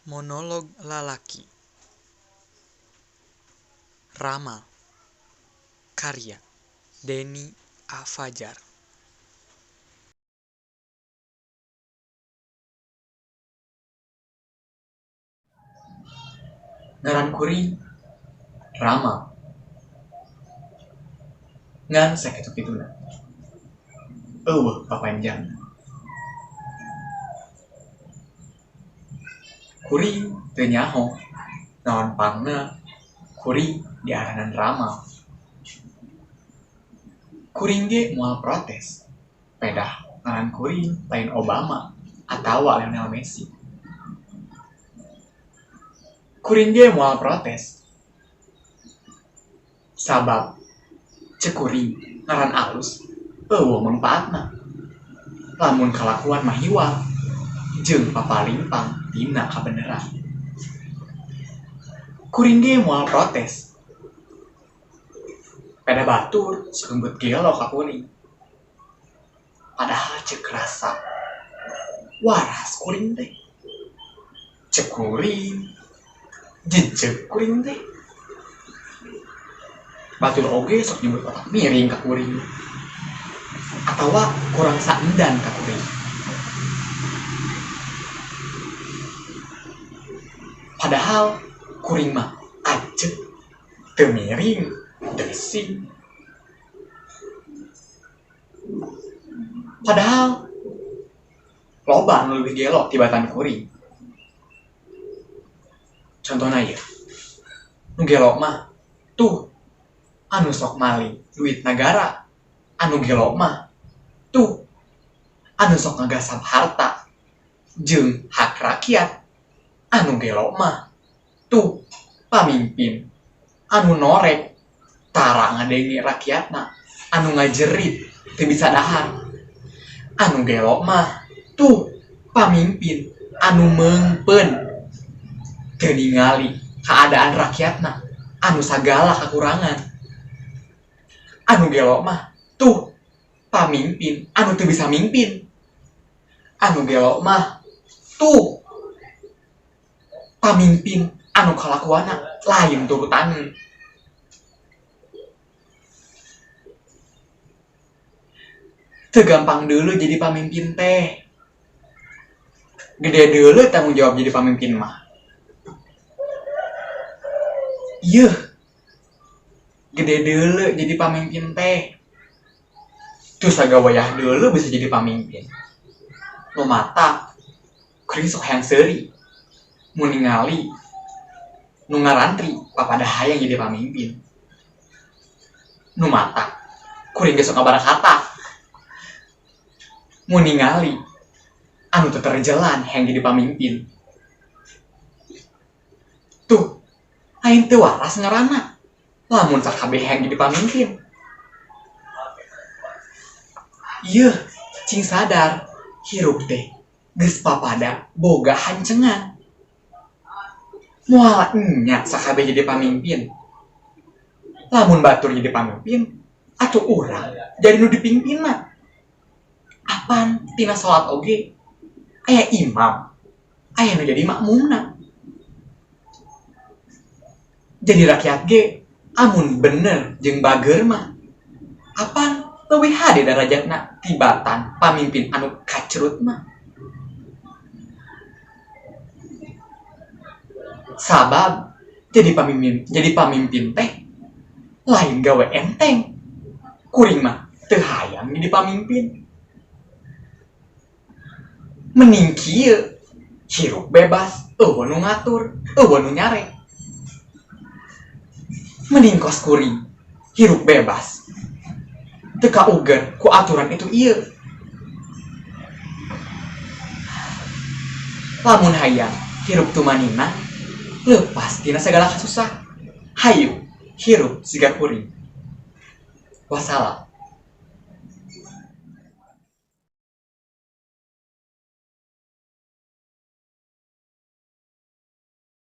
Monolog Lalaki Ramal Karya Deni A. Fajar. Ngaran kuring Ramal ngan sakitu-kituna eueuh papanjangna. Kuring teu nyaho naon pangna kuring diaranan Ramal. Kuring ge moal protes pedah ngaran kuring lain Obama atawa Lionel Messi. Kuring ge moal protes sabab ceuk kuring ngaran alus eueuh mangpaatna lamun kalakuan mahiwal jeung papalimpang tina kabeneran. Kuring ge moal protes pedah batur sok nyebut gelo ka kuring. Padahal ceuk rasa waras kuring teh. Ceuk kuring jejeg kuring teh. Batur oge sok nyebut otak miring ka kuring atawa kurang saendan ka kuring. Padahal kuring mah ajeg teu miring teu gesing. Padahal loba anu leuwih gelo tibatan kuring. Contona ieu, nu gelo mah tuh anu sok maling duit nagara, anu gelo mah tuh anu sok ngagasab harta jeung hak rakyat, anu gelo mah tuh pamimpin anu norek tara ngadenge rakyatna, anu ngajerit teu bisa dahar, anu gelo mah tuh pamimpin anu meungpeun teu ningali kaadaan rakyatna anu sagala kakurangan, anu gelo mah tuh pamimpin anu teu bisa mimpin, anu gelo mah tuh pamimpin anu kalakuanna lain turutaneun. Teu gampang deuleu jadi pamimpin teh. Gede deuleu tanggung jawab jadi pamimpin mah. Yeuh, gede deuleu jadi pamimpin teh. Teu sagawayah deuleu bisa jadi pamimpin. Nu matak kuring sok hayang seuri mun ningali nu ngarantri papada hayang jadi pamimpin. Nu matak kuring ge sok ngabarakata mun ningali anu teu terjalan hayang jadi pamimpin. Tuh, lain teu waras ngaranna lamun sakabeh hayang jadi pamimpin. Yeuh, cing sadar hirup teh geus papada boga hancengan. Moal enya sakabeh jadi pamimpin. Lamun batur jadi pamimpin atuh urang jadi nu dipimpinna. Apan tina salat oge aya imam, aya nu jadi makmumna. Jadi rakyat ge amun bener jeung bager mah apan leuwih hade darajatna tibatan pamimpin anu kacrut mah. Sabab jadi pamimpin teh lain gawe enteng. Kuring mah teu hayang jadi pamimpin. Mending kieu hirup bebas, eueuh nu ngatur, eueuh nu nyarek. Mending kos kuring hirup bebas, teu kauger ku aturan itu ieu. Lamun hayang hirup tumanina leupas tina sagala kasusah, hayu hirup siga kuring. Wassalam.